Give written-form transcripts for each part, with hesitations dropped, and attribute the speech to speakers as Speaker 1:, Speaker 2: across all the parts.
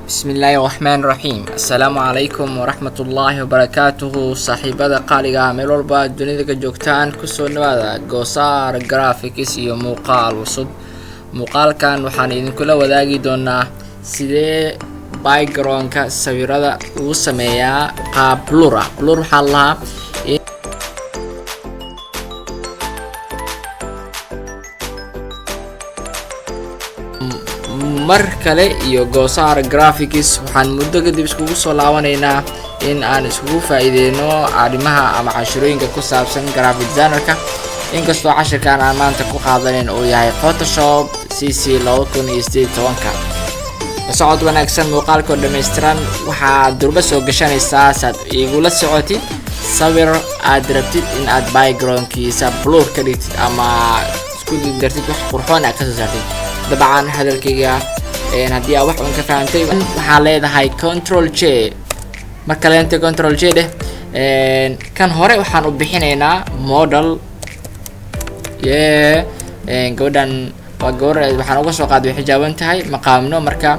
Speaker 1: Bismillaahi raxmaan raxiim. Assalaamu calaykum waraxmatullaahi wabarakaatuhu. Saaxiibada qaaliga ah, meel walba aad dunida ka joogtaan, kusoo dhawaada Goosaar Graphics iyo muuqaal cusub. Muuqaalkan waxaan idinkula wadaagi doonaa sidee background-ka sawirada ugu sameeyaa qaab blur ah. Blur waxaa la lahaa mar kale iyo Goosaar Graphics. Waxaan muddo kadib iskugu soo laabanaynaa in aan iskugu faa'iideyno arrimaha ama cashirooyinka ku saabsan graphic designerka, inkastoo cashirkan aan maanta ku qaadanayn uu yahay Photoshop CC 2018-ka. La socod wanaagsan muuqaalkoo dhammaystiran. Waxaad durba soo gashanaysaa saad igula socotid sawir aad rabtid in aad backgroundkiisa blur ka dhigtid ama isku dartid wax qurxoon aad kasoo saartid. Dabcan hadalkayga haddii aad wax un ka fahantay, waxaa leedahay Control J. Mar kaleente Control J dheh. Kan hore waxaan u bixinaynaa model. Ye gabadhan waa gabar, waxaan uga soo qaaday way xijaaban tahay, maqaamno. Marka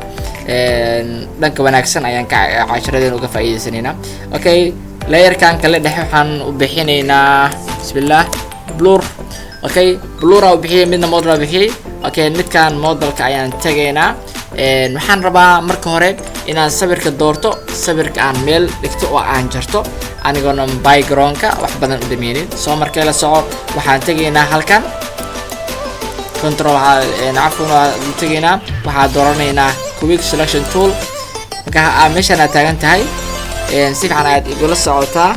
Speaker 1: dhanka wanaagsan ayaan ka casharadeen uga faa'iideysanaynaa. Okay, layerkan kale dhexe waxaan u bixinaynaa, bismillah, blur. Okay, blur aa u bixiyay, midna model aa bixiyay. Okay, midkan modelka ayaan tegaynaa. Waxaan rabaa marka hore inaan sawirka doorto, sawirka aan meel dhigto oo aan jarto, anigoona backgroundka wax badan u dhameynin. Soo markay la soco, waxaan tegaynaa halkan, control, cafwan, waan tegaynaa, waxaa dooranaynaa Quick Selection Tool. Marka meeshaan aad taagan tahay, si fiican ayaad igula socotaa.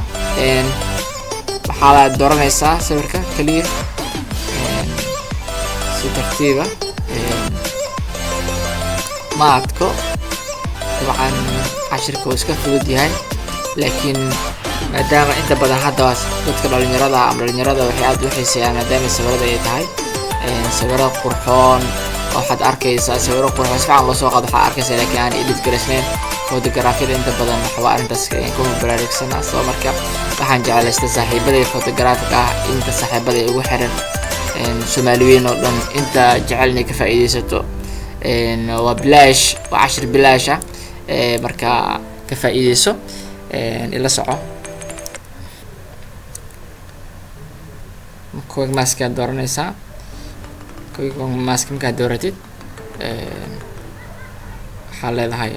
Speaker 1: Waxaad dooranaysaa sawirka kaliya si tartiiba, ma adko. Dabcan cashirka uu iska fudud yahay, laakiin maadaama inta badan hadda dadka dhalinyarada ama dhalinyarada waxay aad u xiiseeyaan, maadaama sawirada ay tahay sawiro qurxoon, waxaad arkaysaa sawiro qurxoon si fiican loo soo qaado, waxaad arkaysaa laakiin aan edit garaysnayn. Photographyada inta badan waxba arrintaas kuma baraarugsana. Soo marka waxaan jeclaystay saaxiibaday photographic ah, inta saaxiibaday ugu xiran Soomaaliweyn oo dhan, inta jecel inay ka faa'iideysato. Waa bilaash, waa cashir bilaash ah, marka ka faa'iideyso, ila soco. Quick mask aad dooranaysaa. Quick mask markaad dooratid, waxaa leedahay,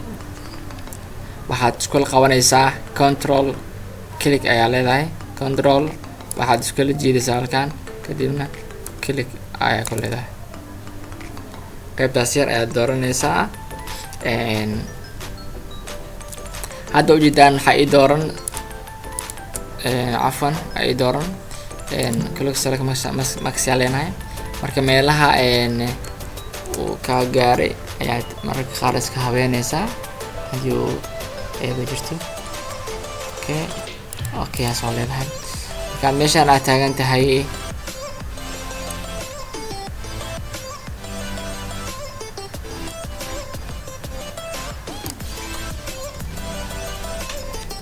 Speaker 1: waxaad iskula qabanaysaa Control, click ayaa leedahay, Control, waxaad iskula jiidaysaa halkan, kadibna click ayaa ku leedahay. Qaybtaas yar ayaad dooranaysaa. Hadda ujeedaan waxaa ii dooran, cafwan, ii dooran click select mask yaa leenahay. Marka meelaha uu kaa gaaray ayaad mararka qaar iska habeynaysaa haddii uu eeba jirto. Okay, haas waa leedahay. Marka meeshaan aad taagan tahay,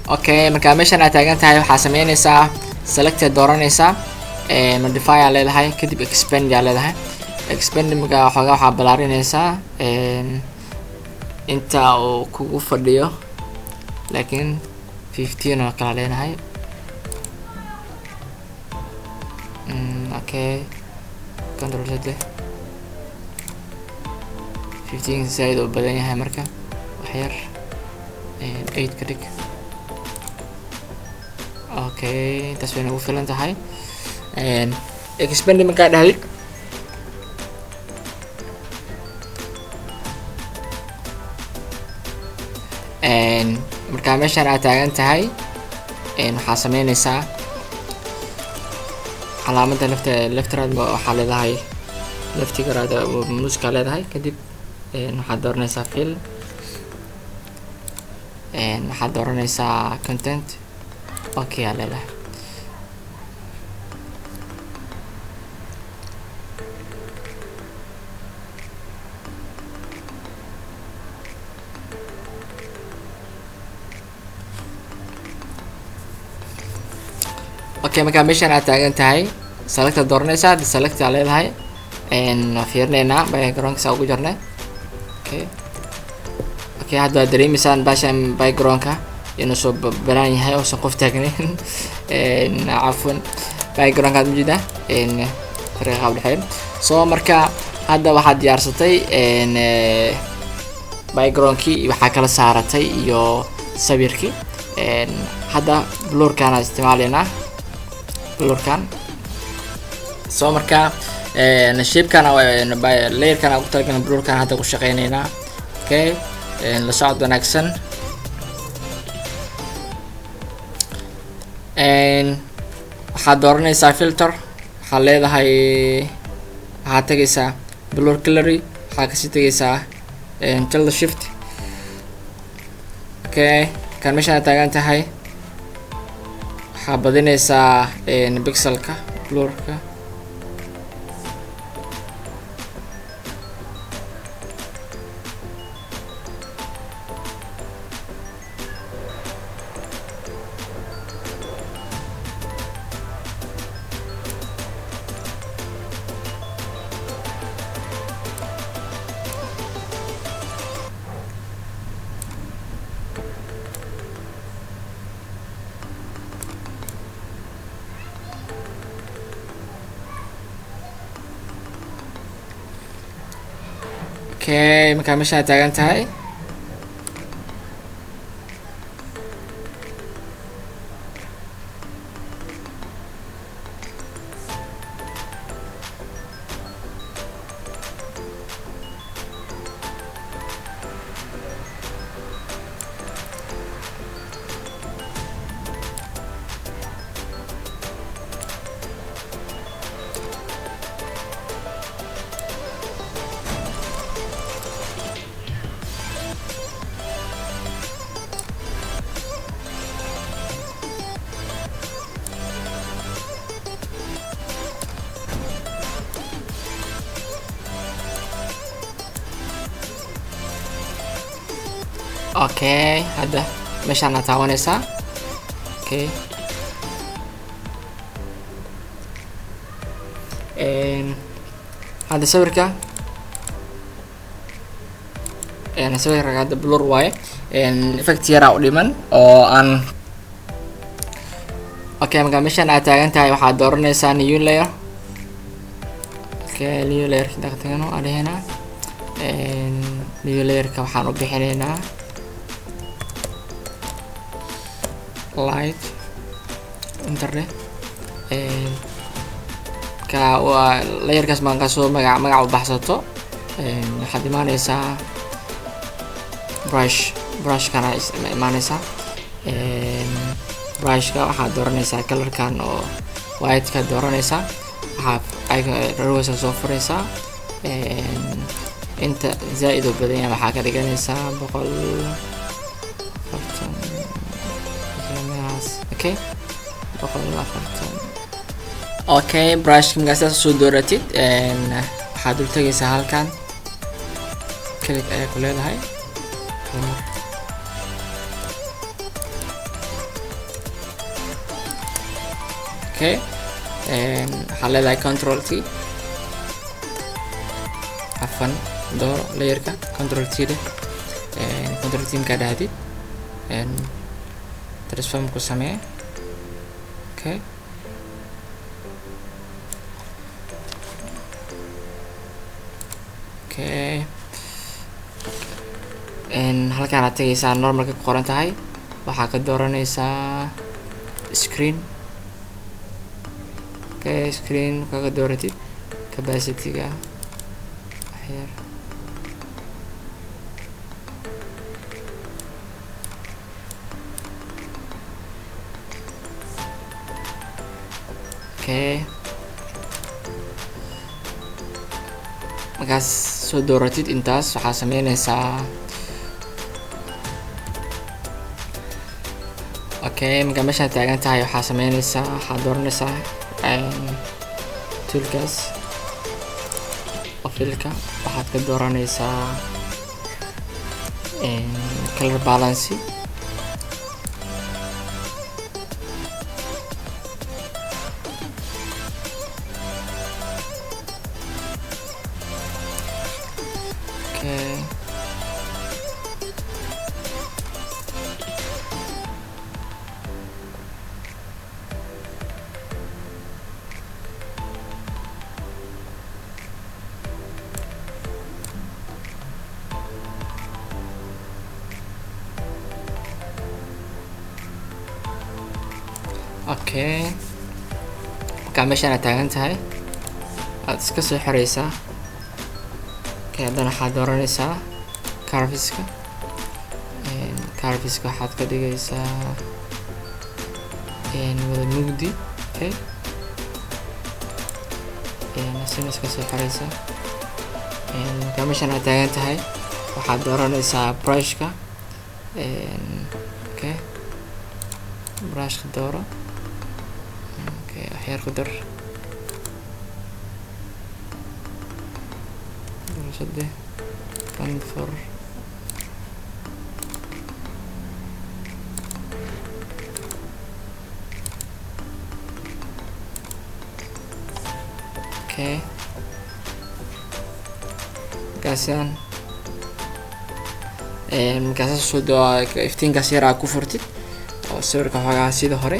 Speaker 1: okay, marka meeshaan aad taagan tahay, waxaa sameynaysaa select aad dooranaysaa, modify aa leedahay, kadib expand aa leedahay. Expand marka waxoogaa waxaa balaarinaysaa inta uu kugu fadhiyo, laakiin 15 oo kala leenahay. Okay, Control Z leh. 15 zaaid uu badan yahay, marka wax yar 8 ka dhig. Okay, intaas way nagu filan tahay. Expand markaa dhahdid, markaa meeshaan aad taagan tahay, waxaa sameynaysaa calaamadda lefta, left right waxaa leedahay, leftiga right mouseka leedahay. Kadib waxaad dooranaysaa fill, waxaad dooranaysaa content. Okay aa leedahay. Okay, markaa meeshaan aad taagan tahay, selecta dooranaysaa, deselect aa leedahay. Waa fiirinaynaa backgroundka saa ugu jarnay. Okay. Okay, hadda waad dareemeysaan bashan backgroundka inuu soo banaan yahay, uusan qof taagnayn. Cafwan, backgroundka aad ujeedaa farqiga udhexeeya. So marka hadda waxaad diyaarsatay backgroundkii, waxaa kala saaratay iyo sawirkii. Hadda blurkan aan isticmaalaynaa, blurkan. So marka shapekan, layerkan aan ku talagalnay blurkan hadda ku shaqeyneynaa. Okay, la socod wanaagsan. Waxaad dooranaysaa filter, waxaad leedahay, waxaad tegaysaa blur gallery, waxaad kasii tegaysaa tilde shift. Okay, kan meeshaan taagan tahay waxaa badinaysaa pixelka blurka. Okay, markaa meeshaan taagan tahay okay, hadda meeshaan aad taabanaysaa. Okay, hadda sawirka hadda blur waaye, effect yaraa u dhiman oo aan. Okay, marka meeshaan aad taagan tahay waxaad dooranaysaa new layer. Okay, new layer daqtigano aan dhihinaa, new layerka waxaan u bixinaynaa light internet ka. Waa layerkaas baan kasoo magac u baxsato. Waxaad imaaneysaa brush, brushkana imaaneysaa. Brushka waxaad dooraneysaa colorkan oo whiteka dooraneysaa, waxaa rarweysa soo fureysaa. Inta zaa-id oo badan yahay waxaa ka dhiganaysaa 140 meelahaas. Okay, 140. Okay, brushka markaa sidaas usoo dooratid, waxaad dul tegaysaa halkan, click ayaa ku leedahay hal mar. Okay, waxaad leedahay control T, afan dooro layerka, control T leh. Control T markaa dhahdid, transform ku samee. Okay, okay, halkaan aad tegaysaa, normalka ku qoran tahay, waxaa ka dooranaysaa screen. Okay, screen kaga dooratid, capacity-ga waxyar. Okay, markaas soo dooratid intaas waxaa sameynaysaa. Okay, markaa meeshaan taagan tahay waxaa sameynaysaa, waxaad dooranaysaa toolkaas oo filka, waxaad ka dooranaysaa color balance. Okay. Okay, markaa meeshaan aad taagan tahay aad iska soo xiraysaa. Okay, haddana waxaad dooranaysaa curveska. Curveska waxaad ka dhigaysaa wada mugdi. Okay, asina iska soo xiraysaa. Markaa meeshaan aad taagan tahay waxaad dooranaysaa brushka. Okay, brushka dooro. Okay, waxyar ku dar saddex kan fur. Okay, markaasaan markaasa soo doo iftiinkaas yar aa ku furtid oo sawirka xoogaa sida hore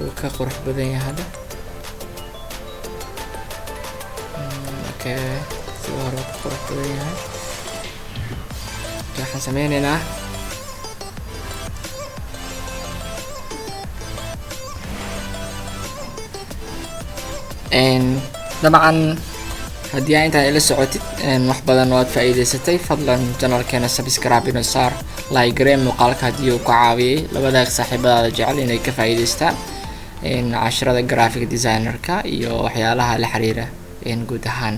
Speaker 1: uu ka qurux badan yahay hadda. Okay, sida hore uu ka qurux badan yahay. Okay, waxaan sameyneynaa dabcan haddii aa intaan ila socotid wax badan waad faa'iidaysatay. Fadlan channelkeena subscribe inoo saar, like garee muuqaalka haddii uu ku caawiyey, labadaag saaxiibadaada jecel inay ka faa'iidaystaan casharada graphic designerka iyo waxyaalaha la xiriira guud ahaan.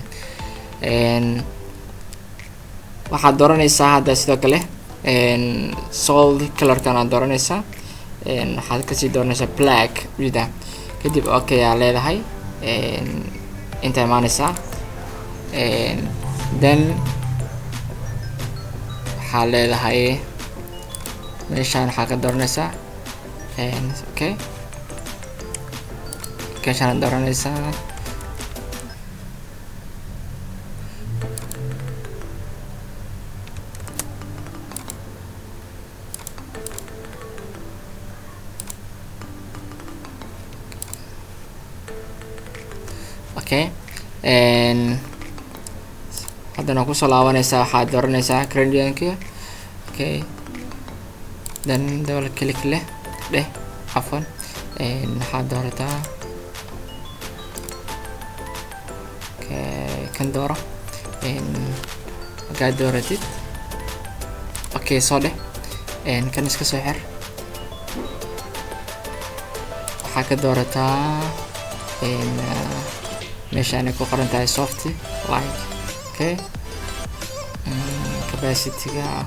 Speaker 1: Waxaad dooranaysaa hadda sidoo kale solid colorkan aad dooranaysaa, waxaad kasii dooranaysaa black wida, kadib okay aa leedahay, inta imaanaysaa, then waxaa leedahay meeshaan waxaa ka dooranaysaa. Okay, meeshaan dooranaysaa. Okay, haddana kusoo laabanaysaa, waxaad dooranaysaa gradientka. Okay, then double click leh dheh, cafwan, waxaad doorataa. Okay, kan dooro. Markaad dooratid okay soo dheh, kan iska soo xir, waxaa ka doorataa meeshaan ay ku qoran tahay soft light. Okay, capacity-ga